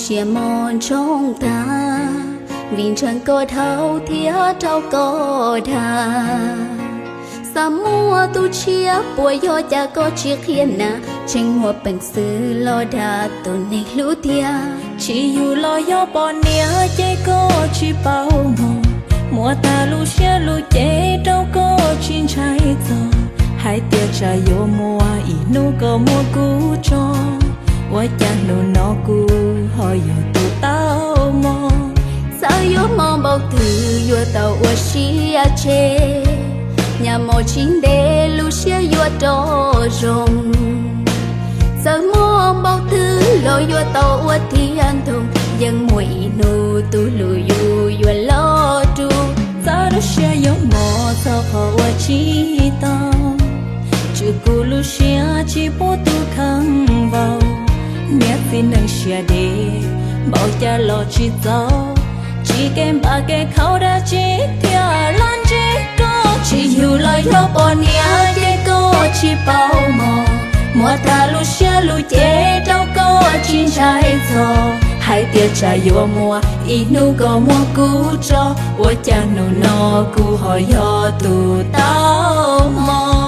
Siab mos ntsoog tag, vim ntseeg koj dhau thiab rau koj dag. Xav muaj tus tshiab puas yog cas koj tsis qhia na, tseem muaj peev xwm los dag tus neeg hlub tiag. Tsis yug los yog poj niam ces koj tsis paub mog, muab tag lub siab lub cev rau koj tsis ntshai txog, hais tias tsam yuav muaj ib hnub koj muab kuv tso, ua cas hnub no kuv ho yog tus tau mog. Txawm yuav mob npaum twg yuav tau ua siab tseg, nyab mos tsis ntev lub siab yuav rov zoo. Txawm mob npaum twg los yuav tau ua tiav ntsoov, yeej muaj ib hnub tus hlub yus yuav los rub. Txawm lub siab yuav mos txog qhov uas tsis tau, tswm kuv lub siab tsis pub tus kheej vau. Niam txiv neej siab deb npaum cas los tsis txaus, tsis kev npam kev khaum dab tsi thiaj los ntsib koj. Tsis yug los yog poj niam ces koj tsis paub mog, muab tag lub siab lub cev rau koj tsis ntshai txog, hais tias tsam yuav muaj ib hnub koj muab kuv tso, ua cas hnub no kuv ho yog tus tau mog.